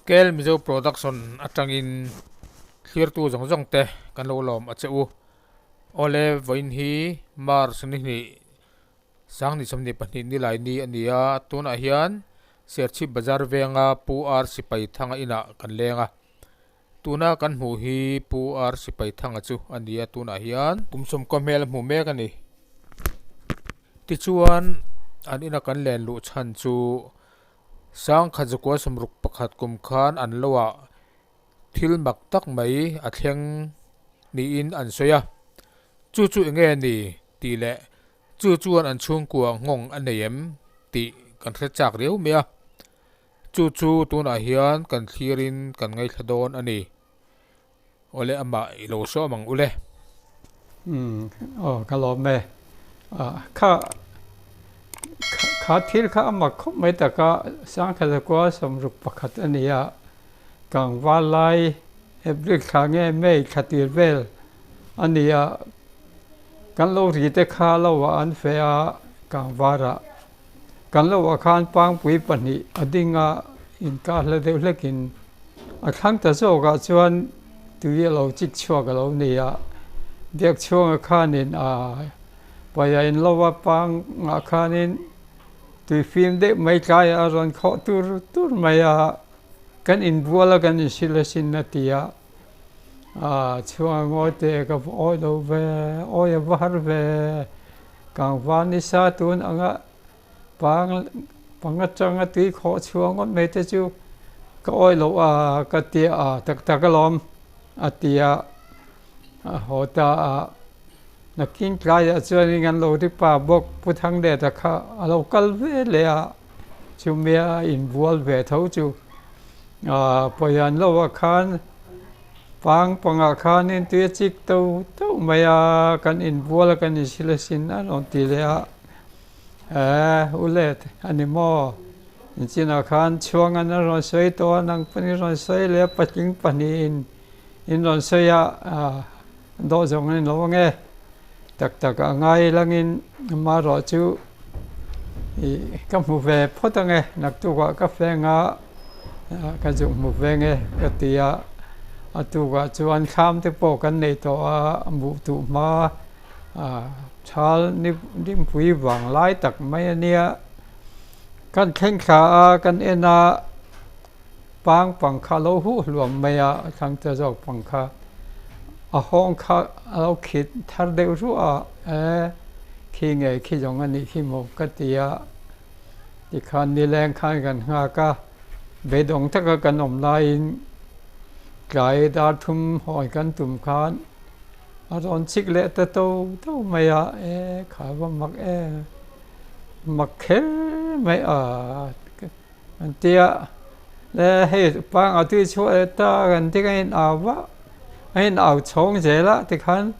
Kel Mizo Production atangin thlirtu zawng zawng te kan lo lawm a che u. Awle vawiin hi March ni hnih Sangni 22 nilai ni a ni a, tunah hian Serchhip Bazar venga Pu R Sipai Thanga inah kan leng a. Tuna kan hmuh hi Pu R Sipai Thanga chu a ni a, tunah hian kum sawmkaw hmel a hmu mek a ni. Tichuan an ina kan len luh chhan chu Sangkhat zakua 61 kum khan an loah thil mak tak mai a thleng niin an sawi a, chu chu eng nge ni tih leh chu chuan an chhungkua nghawng a nei em tih kan hre chak riau mai a, chu chu tunah hian kan thlirin kan ngaithla dawn a ni. Awle amah i lo sawm ang ule. Umm aw ka lawm e. Kha kha thil kha a mak khawp mai tak a, Sangkhalakua 61 a ni a, Kangval lai April thla nge May thla tir vel a ni a, kan lo ri te kha lo ah an feh a Kangvarah. Kan lo ah khan pangpui pahnih a ding a, inkah hla deuh hlekin a thlang ta zawkah chuan tui a lo chik chhuak a lo ni a, biak chhuanga khanin a paia in lo a pangah khanin tui fim deuh mai tlaiah a rawn khawh tur tur mai a, kan inbual a kan insil asin a ti a, chhuanga ngawi teh ka va awi lo ve, awi a va har ve. Kangva nisa tun anga pang pang atanga tui khawh chhuah ngawt mai te chu ka awih loh a ka ti a tak tak alawm a ti a a haw ta a nakin tlaiah chuanin an lo ri pa bawk Pu Thangleta kha a lo kal ve leh a chumi a inbual ve tho chu ah pawian lohah khan. Pang pangah khanin tui a chik to to mai a, kan inbual a kan insil asin a rawn ti leh a, eh u let a ni maw? Inchinah khan chhuangan a rawn sawi tawh a, nang pawn i rawn sawi leh a, patling pahnihin in rawn sawi a, ah dawh zawng an inlo ang e, tak tak a ngai langin amaherawh chu ih ka hmu ve phawt ang e, naktukah ka feng a, ka zuk hmu veng e ka ti a, a tukah chuan thlam te pawh kan nei tawh a, buh tuh hma ah thal dingpui vang lai tak mai a nia, kan thleng thla a kan en a pang pangkha lo huh hluam mai a, a thlang ta zawk pangkha a hawng kha a lo khit thar deuh ruah a, e khi nge khi zawng a nih khi maw ka ti a. Tikhan nileng khan kan nghak a, beidawng taka kan awm laiin tlai dar thum hawi kan tum khan a rawn chik leh ta to to mai a, e kha va mak e, mak kher mai a an ti a, le hei pangah tui chhuah leh ta kan ti ka inau va, a inau chhawng zel a tikhan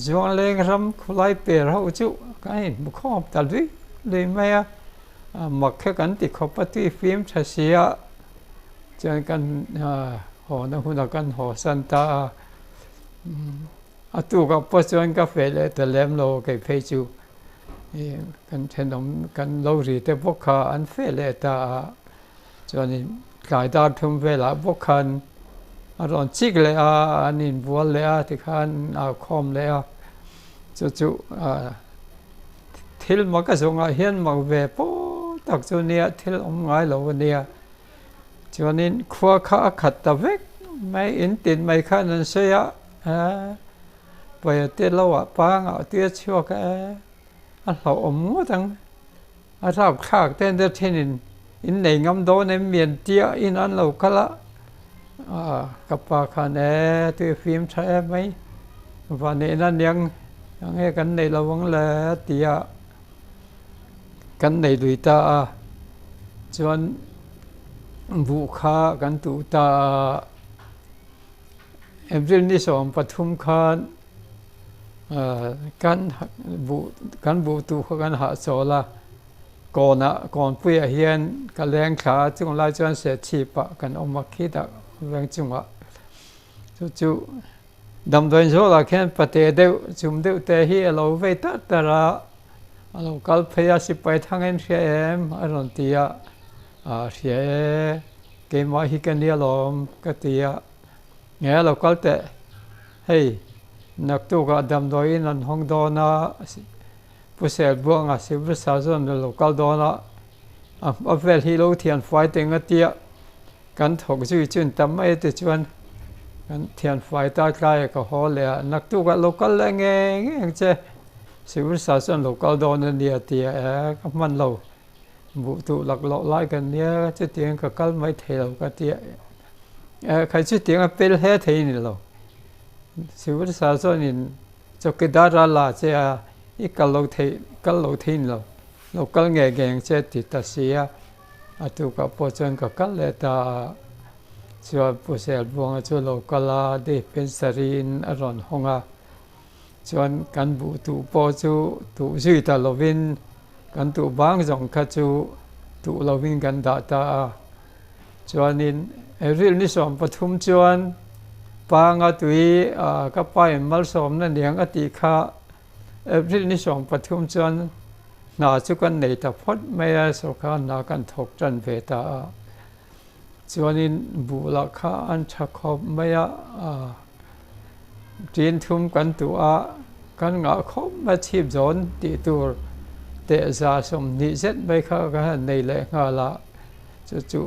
Zuangleng ram khawlai per ho chu kan inhmu khawm ta lui lui mai a, mak kha kan ti khawp a tui fim tha si a, chuan kan haw na hunah kan haw san ta a, a tukah pawh chuan ka feh leh ta lem lo kei phei chu kan thenawm kan lo ri te bawk kha an feh leh ta a. Chuanin tlai dar thum velah bawk khan a rawn chik leh a, an inbual leh a tikhan a khawm leh a, chu chu thil mak a zawngah hian mak ve pawh tak chu nia thil awm ngai lo a nia. Chuanin khua kha a khat ta vek mai, in tin mai khan an sawi a, pawi te lo ah pangah te a chhuak a, a hlauhawm ngawt ang. A thlak te te thenin in nei ngam dawn em mian tia in an lo kal a, ah ka pa khan e tui fim tha em mai va neihna niang ang nge kan neih lo ang le a ti a, kan nei lui ta a, chuan buh kha kan tuh ta a, April ni 13 khan. Kan buh kan buh tuh kha kan hahchawl a, kawnah kawnpuiah hian ka leng thla a, chung lai chuan sehchhipah kan awm a khitah veng chungah chu chu damdawiin zawlah khian pate deuh chum deuh te hi a lo vei tar tar a, a lo kal phei a sipai thangin hria em a rawn ti a, a hria e. Keimah hi ka nia lawm ka ti a, Nge a lo kal teh, hei naktukah damdawiin an hawng dawn a, Pu Selbuanga Civil Surgeon a lo kal dawn a, a hma vel hi lo thian fai teng a tia, kan thawk zui chun ta mai a tichuan kan thian fai ta tlai a ka haw leh a, naktukah lo kal leh nge nge ang che, Civil Surgeon lo kal dawn a nia tia e ka hman lo. Buh tuh laklawh lai kan nia chutiang ka kal mai thei lo ka tia eh khai chutiang a pel hle thei a ni lo. Civil Surgeon in chowkidar a la che a i kal lo thei kal lo thei a ni lo lo kal nge nge ang che ti ta si a a tukah pawh chuan ka kal leh ta a chuan Pu Selbuanga chu lo kal a dispensary in a rawn hawng a. Chuan kan buh tuh pawh chu tuh zui ta lovin kan tuh bang zawng kha chu tuh lovin kan dah ta a. Chuanin April ni 13 chuan panga tui ka pa in malsawmna niang a tih kha April ni 13 chuan hna chu kan nei ta phawt mai a, sawrkar hna kan thawk tan ve ta a. Chuanin buh lah kha an tha khawp mai a. Tin thum kan tuh a, kan ngah khawp mai chhip zawn tih tur teh 120 zet mai kha kan han nei leh nghal a, chu chu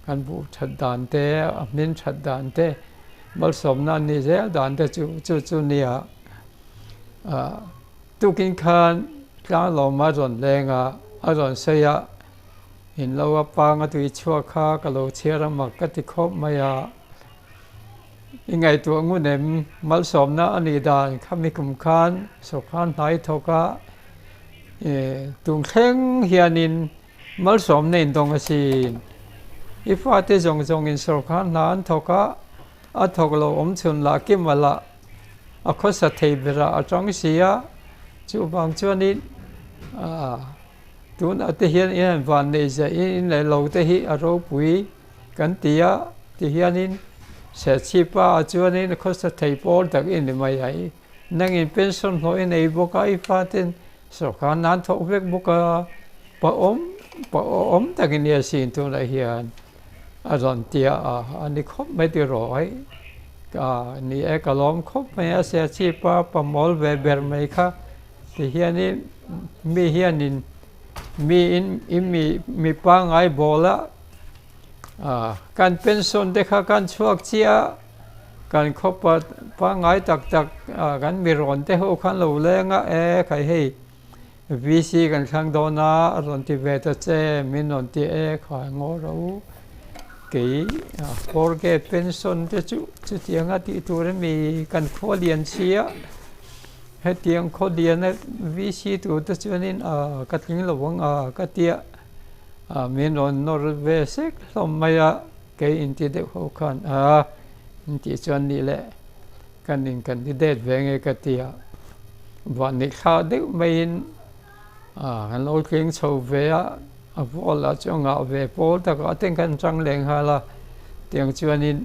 kan buh that dan te, a hmin that dan te, malsawmna an nih zel dan te chu chu chu nia. Tukin khan tlanglawm a rawn leng a, a rawn sawi a, in lo a panga tui chhuak kha ka lo chhiar a mak ka ti khawp mai a. I ngaihtuah ngun em? Malsawmna a nih dan khami kum khan sawrkar hnai thawk a, tung thleng hianin malsawmna in dawng asin. I fate zawng zawngin sawrkar hna an thawk a, a thawk lo awm chhun lah kim a lah a khawsa thei berah a tang si a, chuvang chuanin tunah te hian in han van neih zeh in leh lo te hi a ropui. Kan ti a, ti hianin Serchhipa ah chuanin khawsa thei pawl tak i ni mai a, i nangin pension hlawh i nei bawk a, i faten sawrkar nan thawk vek bawk a, pa awm pa awm tak i nia sin tunah hian a rawn ti a, a ni khawp mai tiraw hei ka ni e ka lawm khawp mai a Serchhipa pa mawl ve ber mai kha ti hianin mi hianin mi in i mi mi pangngai bawl a. Kan pension te kha kan chhuak chiah a, kan khawpa pangngai tak tak kan mi rawn te ho khan lo leng a, e khai hei VC kan thlang dawn a, a rawn ti ve ta che min rawn ti e khai ngaw rawh u, kei Jorge pension te chu chutianga tih tur ami kan khua lian si a, hetiang khaw liana VC tur te chuanin ka tling lo ang a ka tia. Min rawn nawr ve sek hlawm mai a, kei inti deuh ho khan a intih chuan nih leh kan in candidate ve nge ka ti a, vanneih thla deuh maiin kan lo tling chho ve a, a ball ah chuan ngah ve pawl takah te kan chang leh nghal a, tiang chuanin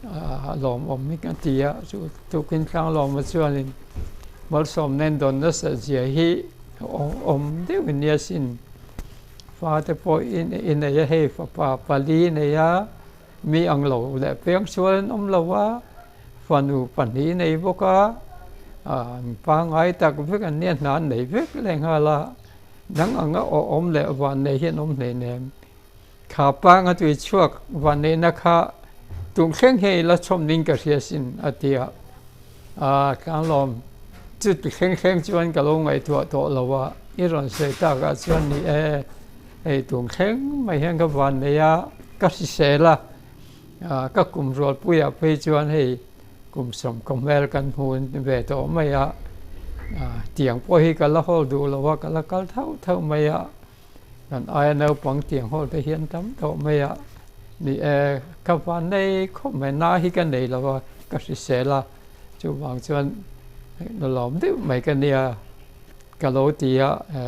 a lawmawm hi ka ti a, chu tukin tlanglawma chuanin malsawm nen dawn nasa zia hi awm deuhin nia sin. Fate pawh i nei a, hei fapa pali nei a, mi ang lo leh piang sual an awm lo a, fanu pahnih nei bawk a, pangngai tak vek an nia hna an nei vek leh nghal a, dang anga awm leh van nei hi an awm hleinem. Kha panga tui chhuak van neihna kha tum thleng hian i la chhawm ding ka hria sin a ti a, Tlanglawm chuti thleng thleng chuan ka lo ngaihtuah tawh lo a, i rawn sawi takah chuan ni e, hei tum thleng mai hian ka van nei a, ka hrisel a, ka kum rualpuiah phei chuan hei kum sawm hmel kan hmu ve tawh mai a, tiang pawh hi ka la hawl duh lo a, ka la kal thauh thauh mai a. Kan aia naupang tiang hawl te hian tam tawh mai a, ni e, ka van nei khawp mai, na hi ka nei lo a, ka hrisel a, chuvang chuan lawm deuh mai ka nia, ka lo ti a, e,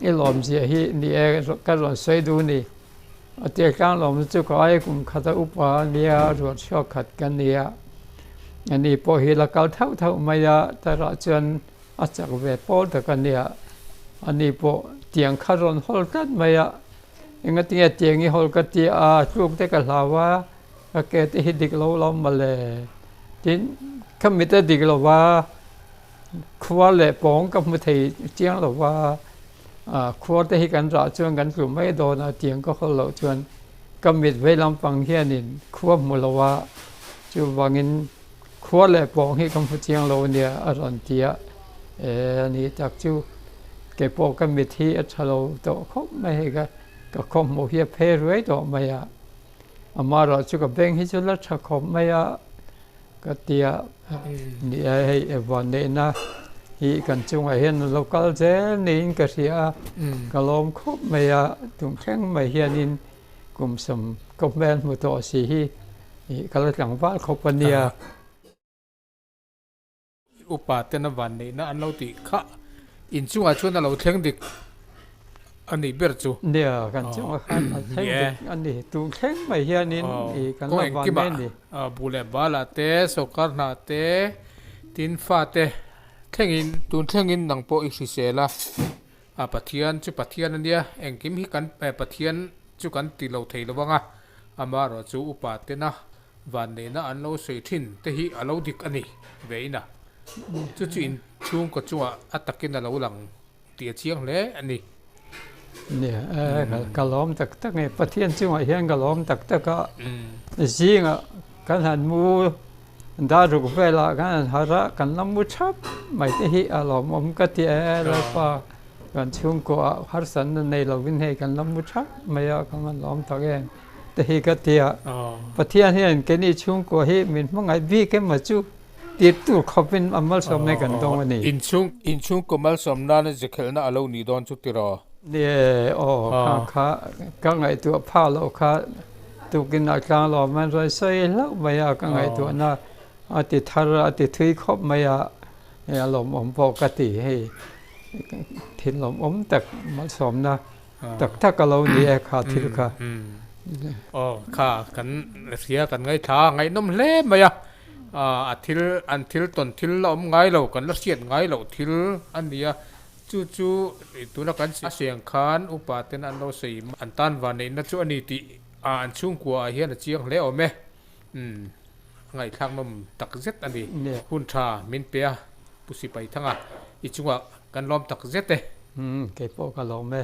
i lawmzia hi ni e, ka rawn sawi duh ni, a tir tlang lawm chu ka aia kum khat a upa a nia, ruat chhuak khat ka nia, ani pawh hi la kal thauh thauh mai a, tarah chuan. A chak ve pawl tak a nia, ani pawh tiang kha rawn hawl tlat mai a, Engatinge tiang i hawl ka ti a, tluk te ka hlau a, ka ke te hi dik lo lo mawle. Tin, ka mit a dik lo va, khua leh pawng ka hmu thei chiang lo va, khua te hi kan rah chuan kan tlu mai dawn a, tiang ka hawl loh chuan ka mit vei lampang hianin khua hmu lo a, chuvangin khua leh pawng hi ka hmu chiang lo ania a rawn ti a, e a ni tak chu keipawh ka mit hi a tha lo tawh khawp mai hei ka ka khaw hmuh hi a phe ruai tawh mai a, amaherawh chu ka beng hi chu la tha khawp mai a ka ti a, ni e hei evanneihna hi kan chungah hian a lo kal zel niin ka hria a, ka lawm khawp mai a, tun thleng mai hianin Kum sawm ka hmel hmu tawh si hi ih ka la tlangval khawp a nia. Upa ten a van neihna an lo tih kha inchungah chuan a lo thleng dik a nih ber chu. Nia, kan chungah khan a thleng dik a ni. Tun thleng mai hianin ih kan la van mai a ni. Buh leh balah te, sawrkar hnah te, tin fate thlengin. Tun thlengin nang pawh i hrisel a. A Pathian chu Pathian a nia, engkim hi kan Pathian chu kan ti lo thei lo vang a, amaherawh chu upa tena vanneihna an lo sawi thin te hi a lo dik a ni ve in a, chu chu in chhungkaw chungah a takin a lo lang tih a chiang hle a ni. Nia, ka lawm tak tak nge, Pathian chungah hian ka lawm tak tak a, zingah kan han mu Dar ruk velah khan an harh a, kan la mu thap mai te hi a lawmawm ka ti e, Lalpa kan chhungkuah harsatna nei lovin hei kan la mu thap mai a, ka man lawm tak em te hi ka ti a. Pathian hian keini chhungkua hi min hmangaih bik emaw chu tir tur khawpin a malsawmna hi kan dawng a ni. Inchhungkaw malsawm nana zikhelhna a lo nih dawn chu tiraw? Ni e, aw kha kha ka ngaihtuah phah loh kha. Tukin ah tlang lawm an rawn sawi hlauh mai a, ka ngaihtuahna a ti thar a, a ti thui khawp mai a, hei a lawmawm pawh ka ti hei thil lawmawm tak malsawmna tak tak a lo ni e kha thil kha. Aw kha kan hria kan ngaithla a, ngaihnawm hle mai a, a thil an thil tawn thil la awm ngai lo kan la hriat ngai loh thil a ni a, Chu chu tuna kan a siang khan upa ten an lo sawi an tan vanneihna chu a ni tih a an chhungkua ah hian a chiang hle awm e. Umm a ngaihthlak nawm tak zet a ni. Hun tha min pe a Pu Sipai Thanga i chungah kan lawm tak zet e. Umm keipawh ka lawm e.